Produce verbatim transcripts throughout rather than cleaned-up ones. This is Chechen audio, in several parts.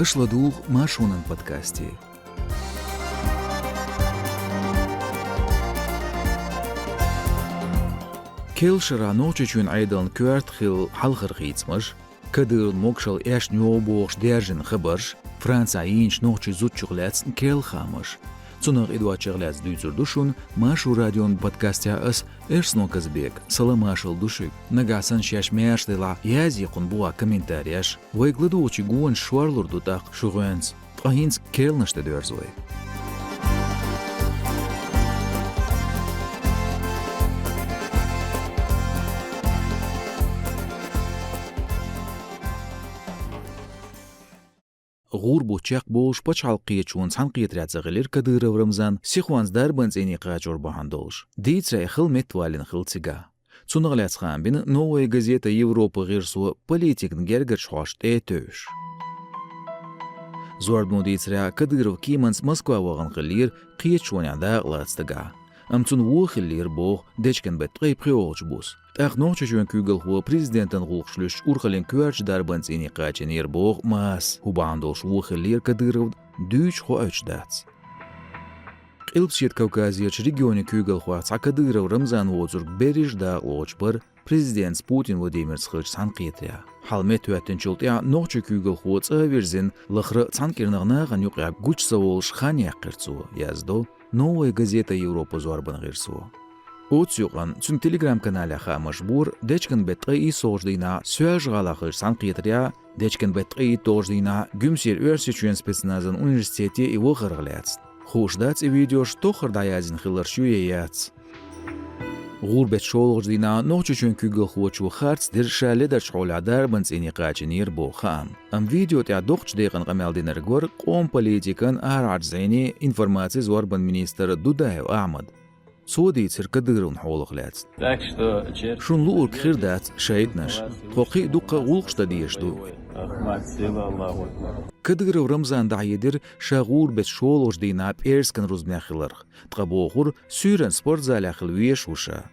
Аша ладугӀу Маршонан подкасте. Керла шарахь Нохчийчоьнан Ӏедална коьрта хилла хьалхара хийцамаш, Кадыровн могашалла эшна йогӀу бохуш даьржина хабарш, Францехь йийначу нохчийн зудчух лаьцна керла хаамаш. Цунах а, и доцчух а лаьцна дуьйцур ду шуна Маршо радион подкастехь ас, Эрсано Казбека. Салам-маршалла ду шуьга. Нагахь санна шаьш маьрша делахь, язъе кхунна бухахь комментареш. Вайга ладугӀучийн гонаш шорлур ду тӀаккха шун гӀоьнца. Ткъа хӀинца керланаш тӀе доьрза вай. ГӀур бутт чекхболуш пачхьалкхан кхеташонан цхьаьнакхетарехь ца хилира Кадыров Рамзан, сихонца дарбан цӀийне кхачор бахьана долуш. Дийцарехь, и хала меттавалийна хилла цигахь. Цунах лаьцна хаам бина «Новая газета Европы» гӀирсо, политикна гергарчу хьош тӀе а тевжаш. Зорбано дийцарехь, Кадыров кеманца Москва вахана хиллера кхеташонехь дакъа лаца дагахь. Амма цунна вон хиллера боху дечкен-беттан ткъе пхоьалгӀачу буса. ТӀаккха Нохчийчоьнан куьйгалхо президентан гӀуллакхаш луьстучу урхаллин коьртачу дарбан цӀийне кхачийнера боху масса. ХӀун бахьана долуш вон хиллера Кадыровн, дуьйцуш хоуьйтуш дац. Къилбаседа Кавказерчу регионийн куьйгалхойх цхьа Кадыров Рамзан воцург берриш дакъалоцуш бара президентаца Путин Владимирца хиллачу цхьаьнакхетарехь. Хьал меттахӀоьттинчул тӀаьхьа Нохчийн куьйгалхо цӀа а вирзина, лахара цхьана кӀирнах нахана юкъахь гучу ца волуш хан яьккхира цо, яздо «Новая газета Европы» зорбан гӀирсо. Оццу юкъанна цуьнан Telegram-каналехь хаамаш бора дечкен-беттан ткъе иссалгӀачу дийнахь Соьлжа-ГӀалахь хиллачу цхьаьнакхетарехь, дечкен-беттан ткъе итталгӀачу дийнахь Гуьмсера Оьрсийчоьнан спецназан университете и вахарх лаьцна. Хууш дац и видеош тоххара дӀаяздина хиларш ю я яц. ГӀуран беттан шолгӀачу дийнахь Нохчийчоьнан куьйгалхочо харц дира ша ледарчу хьолехь дарбан цӀийне кхачийнера боху хаам. Амма видео тӀехь доккхачу декъана къамел динарг вара къоман политикан, арахьарчу зӀенийн, информацин, зорбанан министр Дудаев Ахьмад. Цо дийцира Кадыровн хьолах лаьцна. Так что чер- Шуна луург хир дац, шайтӀанаш. Тхо кхин а дуккха а гӀуллакхаш дан дезаш ду. Ахмат, сила Аллаху Акбар. Кадыров Рамзана дӀахьедира ша гӀуран беттан шолгӀачу дийнахь пӀераскан рузбанехь хиларх. Ткъа бохура, суьйранна спортзалехь хила везаш ву ша.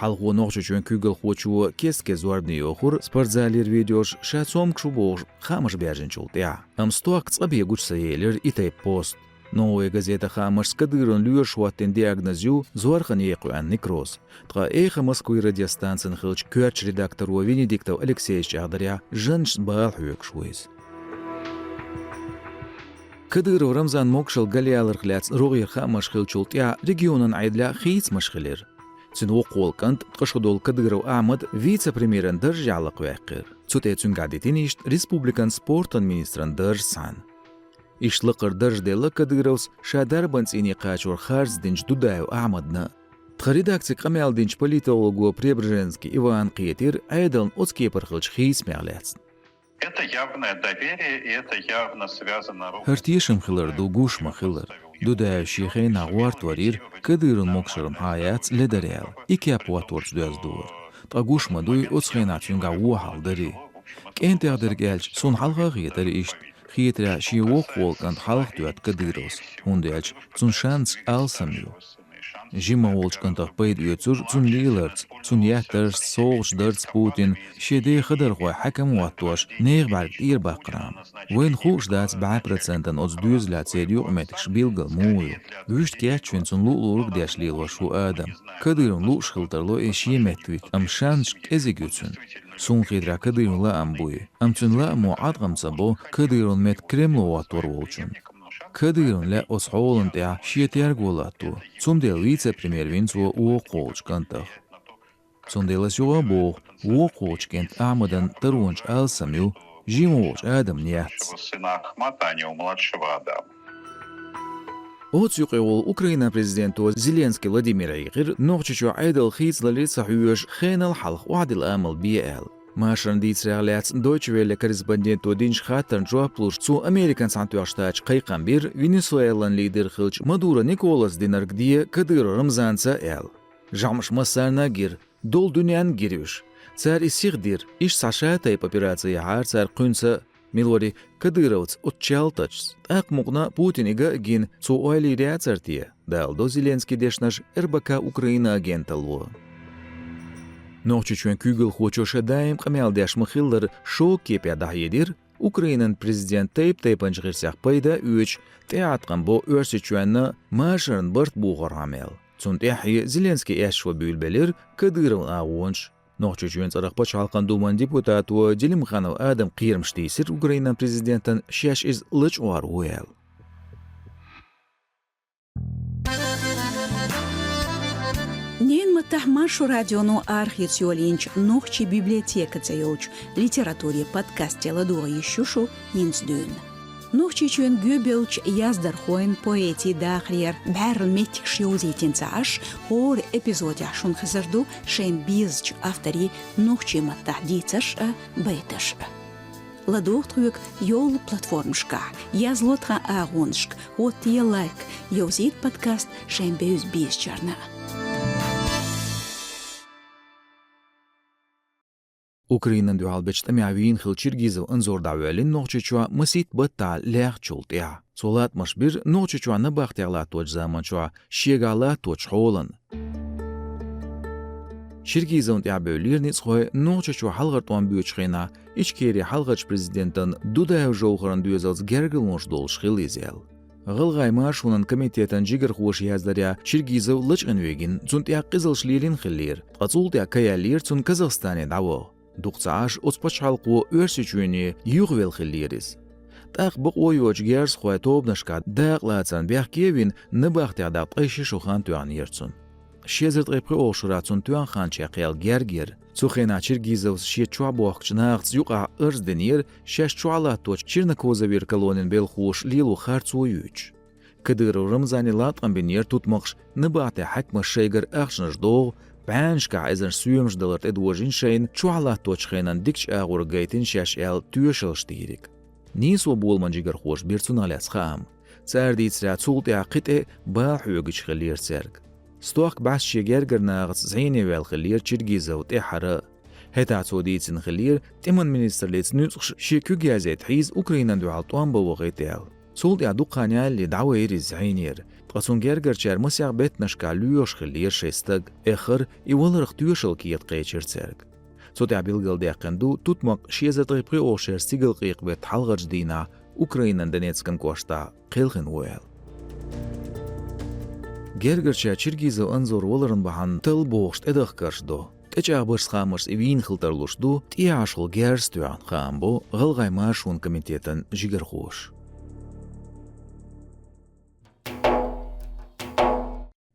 Хьалхо Нохчийчоьнан куьйгалхочо кест-кеста зорбане йохура спортзалера видеош, ша цомгуш ву бохуш, хаамаш баьржинчул тӀаьхьа. Амма стохка цкъа бен гучу ца елира и тайпа пост. «Новая газета» хаамашца Кадыровн лоьраш хӀоттийна диагноз ю зорханан екха аьнна некроз. Ткъа «Эхо Москвы» радиостанцин хиллачу коьртачу редакторо Венедиктов Алексейс чӀагӀдарехь, жаннашца бала хьоьгуш ву иза. Кадыров Рамзанан могашалла галъяларх лаьцна рогӀера хаамаш хиллачул тӀаьхьа регионан Ӏедалехь хийцамаш хилира. Цуьнан воккхах волу кӀант, ткъа шо долу Кадыров Ахьмад вице-премьеран даржехь лакхаваьккхира. Цу тӀе цуьнга дитина иштта республикан спортан министран дарж цхьаьна. Иштта лакхара дарж делла Кадыровс ша дарбан цӀийне кхачор харц динчу Дудаев Ахьмадна. Тхан редакцига къамел динчу политолого Преображенский Ивана кхетира Ӏедална оцу кепара хиллачу хийцамех лаьцна. Это явное доверие, и это явно связано ровно с... ХӀара тешам хилар ду, гуш ма-хиллара. Дудаев шен хенахь гӀортор йира, Кадыровн могашалла хьан яц ледар аьлла, и кеп хӀотторца доьзна ду хӀара. Ткъа гуш ма дуй, оцу хенахь цуьнгахь вон хьал дарий. КӀентех дерг аьлча, суна хьалха а хетара иштта, хетарехь, шен воккхах волу кӀант хьалха тоьтту Кадыровс, хӀунда аьлча цуьнан шансаш алсам ю. Жима волчу кӀантах пайда оьцура цуьнан леларца, цунна еттаршца, совгӀаташ дарца Путина, шен ден хадархой хьаькам а хӀоттош, нехан бӀаьрг тӀера баккхархьама. Вайна хууш дац бӀе процентана оцу доьзалехь церан юкъаметтигаш билггал муха ю. Вуьшта кечвина цунна луъ-луург а деш лелош ву адам. Кадыровна лууш хила тарло и шен метта вита, амма шансаш кӀезиг ю цуьнан. Суна хетарехь, Кадыровн лаам буй. Амма цуьнан лаамо Ӏаткъам ца бо, Кадыровн метта Кремло хӀоттор волчунна. Кадыровна лаьа оцу хьолана тӀехь шен терго латто, цундела вице-премьер вина цо воккхах волчу кӀантах. Цундела ас юха а боху, воккхах волчу кӀентан Ахьмадан таронаш алсам ю, жима волчу адамна яц. Сына Ахмата, а не у младшего Адама. Оцу юкъе волу Украинан президенто Зеленский Владимире хьийхира, Нохчийчохь Ӏедалан хийцалалле ца хьоьжуш, хенал хьалха охьадилла амал бе аьлла. Машаран дийцарехь лаьцна Deutsche Welle корреспонденто динчу хаттарна жоп луш, цо Американ Цхьаьнатоьхначу Штаташка кхайкхам бира, Венесуэлан лидер хиллачу Мадуро Николаса динарг де Кадыров Рамзанца аьлла. ЗӀамаш массарна а гира, долу дуьненна а гира уьш. Цара и сиха дира, иштта схьа шатайпа операци яхьара цара кхуьнца, мила варий, Кадыровца оцу чалтачца. ТӀаккха мукъана Путина и ган а гина, цо ойла йийр яцара те, даладо Зеленскийн дешнаш РБК Украина агенталло. Нохчийчоьнан куьйгалхочо ша даим къамел деш ма-хиллара, шога кепехь дӀахьедира Украинан президент тайп-тайпанчу гӀирсех пайда а оьцуш, тӀеӀаткъам бо Оьрсийчоьнна машаран барт бохорхьама аьлла. Цунна тӀаьхье Зеленский аьшпаш буьйлабелира Кадыровн агӀонаш. Нохчийчоьнан цӀарах Пачхьалкхан Думан депутато Делимханов Адама кхерамаш тийсира Украинан президентана, шаьш иза лачкъор ву аьлла. Ненан маттахь Маршо радионо арахеца йолийначу «Нохчийн библиотека» цӀе йолчу литературин подкасте ладогӀа йиш ю шу хӀинца дуьйна. Нохчийчоьнан гоьбевллачу яздархойн, поэтийн дахарера бӀаьрла меттигаш йовзийтина ца Ӏаш, хӀора эпизодехь шуна хезар ду шайна безачу авторийн нохчийн маттахь дийцарш а, байташ а. ЛадогӀа тхоьга йолу платформашкахь, язло тхан агӀонашка, хӀоттае лайк, йовзийта подкаст шайн бевза-безачарна. Украинан дуьхьал бечу тӀамехь вийна хилла Чиргизов Анзор дӀавоьллина Нохчийчохь масийтта баттахь лаьхначул тӀаьхьа. Цо латкъамаш бира Нохчийчохь набахтех латточу заманчохь шегахь латточу хьолана. Чиргизовна тӀаьхьабевллера ницкъахой Нохчийчохь хьалхара тӀом боьдучу хенахь Ичкерин хьалхарчу президентан Дудаев Жовхаран доьзалца гергарлонаш долуш хилла иза аьлла. ГӀалгӀайн маршонан комитетан жигархоша яздара, Чиргизов лачкъийна вигина, цунна тӀехь къизаллаш лелийна хиллера, ткъа цул тӀаьхьа ка яьллера цунна Казахстане дӀаваха. Дукха ца Ӏаш оцу пачхьалкхо Оьрсийчоьне юхавелла хиллера иза. ТӀаккха бакъо йоцучу герзахойн тобанашкахь дакъалацарна бехке а вина, набахтех даккха ткъе ши шо хан тоьхнера цунна. Ши эзар ткъе пхоьалгӀачу шарахь цунна тоьхна хан чекхъяьлла герга яра. Цу хенахь Чиргизовс шен чохь бохкучу нахаца юкъахь арз динера, шаьш чохь латточу Чернокозовер колонин белхалоша лело харцо юьйцуш. Кадыров Рамзане латкъам бинера тутмакхаш набахтехь хьаькамаша шайгара ахчанаш догӀу, бӀеннашкахь эзарнаш соьмаш далар тӀедожийна шайна, чохь латточу хенан дикачу агӀор гайтина шаьш аьлла тоьшаллаш дийриг. Нийсо боламан жигархоша бира цунах лаьцна хаам. Цара дийцарехь, цул тӀаьхьа кхин тӀе бала хьоьгуьйтуш хиллера цаьрга. Стохка бӀаьста шен гергара нахаца зӀене ваьлла хиллера Чиргизов тӀаьххьара. ХӀетахь цо дийцина хиллера, тӀеман министраллица нуьцкъаша шен куьг язйийта хьийза Украинан дуьхьал тӀом бан вахийта аьлла. Цул тӀаьхьа дукха хан ялале дӀавайра иза зӀенера, ткъа цунна гергарчара масех беттанашкахь лоьхуш хиллера шайн стаг, эххар и валарх тоьшалла кехат кхечира цаьрга. Цу тӀехь билгалдаьккхина ду, тутмакх ши эзар ткъе пхоьалгӀачу шеран стигалкъекъа беттан хьалхарчу дийнахь Украинан Донецкан кӀоштахь кхелхина ву аьлла. Гергарчара Чиргизов Анзор валаран бахьана талла бохуш тӀедахкарш до. ТӀечӀагӀбарш, схьамарш и вийна хила тарлуш ду, тӀехьашхула герз тоьхна хаам бо ГӀалгӀайн маршонан комитетан жигархоша.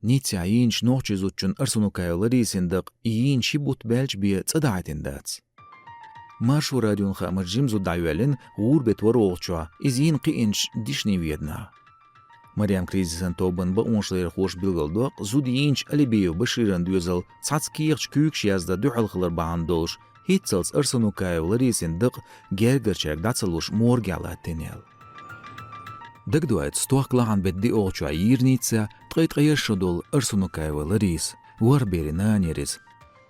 Ниццехь йийначу нохчийн зудчун Арсанукаева Ларисин дакъа йийна ши бутт баьлча бен цӀа дахьийтина дац. Маршо радион хаамаша жима зуда дӀайоьллина гӀуран беттан ворхӀалгӀачохь, иза йина кхиъначу дешнийн веданахь. Марем кризисан тобанан бакъонашларъярхоша билгалдоккху, зуда йийначу Алибиев Баширан доьзал цхьацца кехаташ, куьйгаш яздан дуьхьал хилар бахьана долуш, хӀинццалц Арсанукаева Ларисин дакъа гергарчаьрга дӀа ца луш моргехь латтийна аьлла. Дагадоуьйту, стохка лахьан беттан диъолгӀачохь йийра Ниццехь ткъе ткъе шо долу Арсанукаева Лариса, ворхӀ берийн нана яра иза.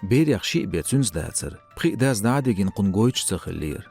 Берех шиъ бен цуьнца дацара, пхиъ дас дӀа а дигина, кхунна гойтуш ца хиллера.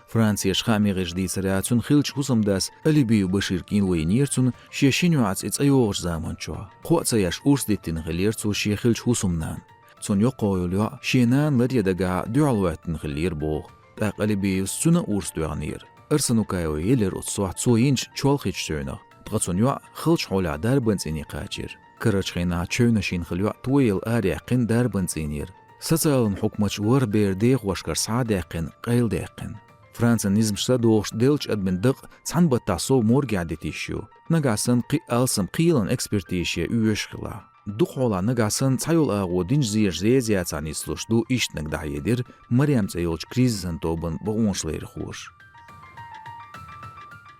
Францерчу хааман гӀирсаша дийцарехь, цуьнан хиллачу хӀусамдас Алибиев Башир кӀел вайинера цунна шен шина йоӀаца и цӀа йогӀучу заманчохь. Кхоъ ца еш урс диттина хиллера цо шен хиллачу хӀусамнанна. Цунна йоккхагӀа йолу йоӀ шен нана ларъян дагахь дуьхьал хӀоьттина хиллера боху. ТӀаккха Алибиевс цуьнан а урс тоьхнера. Арсанукаева елира оцу сохьта цо йинчу чолхечу цевнах, ткъа цуьнан йоӀ хиллачу хьолехь дарбан цӀийне кхачийра. Карарчу хенахь чевнаш йина хилла йоӀ тоелла араяьккхина дарбан цӀийнера. Социалан хьукматаша ворхӀ бер дехошкара схьа а даьккхина, къайладаьккхина. Францин низамашца догӀуш деллачу адамийн дакъа цхьана баттахь сов моргехь дита йиш ю, нагахь санна кхин а алсам кхелан экспертиза ше оьшуш хилахь. Дукха хьолахь нагахь санна цхьайолу агӀо динчу зенаш зезаяцахь нислуш ду, иштаниг дӀахьедира Марем цӀе йолчу кризисан тобанан бакъонашларъярхоша.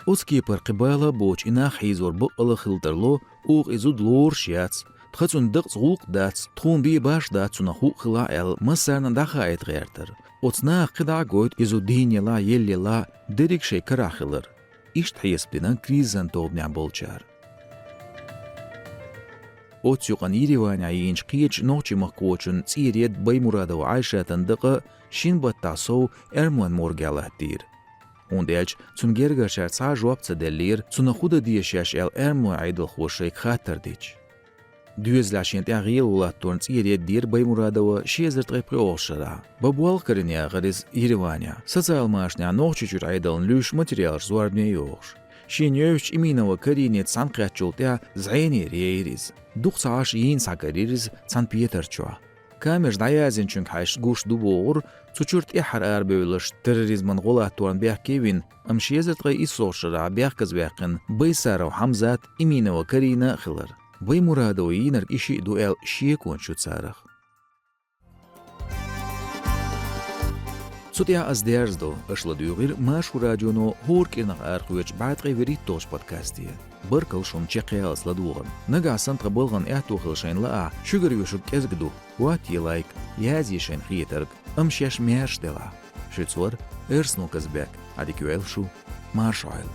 Оцу кепара кхин бала а боцуш и нах хьийзор бакъалла хила тарло, оха и зуда лоруш яц, тхан цуьнан дакъаца гӀуллакх дац, тхуна бен баш дац цунах хӀуъа хилахь аьлла, массарна дӀахаийта гӀертара. Оцу наха кхидӀа а гойту и зуда дийна елахь, елла елахь, дерриг шайн карахь хилар. Иштта хьесап дина кризисан тобанехь болчара. Оццу юкъана Ереванехь йийначу кхечу нохчийн махкахочун, ЦӀера Едда Баймурадова Ӏайшатан дакъа шина баттахь сов эрмалойн моргехь латтийра. ХӀунда аьлча цуьнан гергарчара цхьа а жоп ца деллера, цунах хӀун дан деза шаьш аьлла, эрмалойн Ӏедалхоша шайга хаттар дича. Доьзалехь шен тӀехь гӀело латторна цӀера еддера Баймурадова ши эзар ткъе пхоьалгӀачу шарахь. Бан болх карийна яхара иза Ереванехь. Социал машанехь Нохчийчуьра Ӏедална луьйш материалаш зорбане йохуш. Шена йевзачу Иминова Каринеца цхьаьнакхеттачул тӀаьхьа зӀенера яйра иза. Дукха ца Ӏаш йийна схьакарийра иза цхьана петар чохь. Камераш дӀаяздинчуьнга хьаьжча гуш ду бохура, цу чуьра тӀаьххьара арабевлларш терроризман гӀо латторна бехке вина, амма ши эзар ткъе иссалгӀачу шарахь бехказаваьккхина Байсаров Хьамзат, Иминова Карина а хилар. Баймурадова йийнарг и шиъ ду аьлла шеконаш ю царах. Цу тӀехь ас дерзадо, аша ладуьйгӀира Маршо радионо хӀора кӀирнах арахоьцучу бӀе ткъе вуьрхӀитталгӀачу подкасте. Баркалла шуна чекхъялаза ладогӀарна. Нагахь санна тхан балхана аьтто хила шайна лаахь, шуьгара вуьшург кӀезиг ду. ХӀоттае лайк, язъе шайна хетарг, амма шаьш маьрша делахь. Шуьца вара Эрсно Казбек, Ӏадика йойла шу, марша Ӏойла.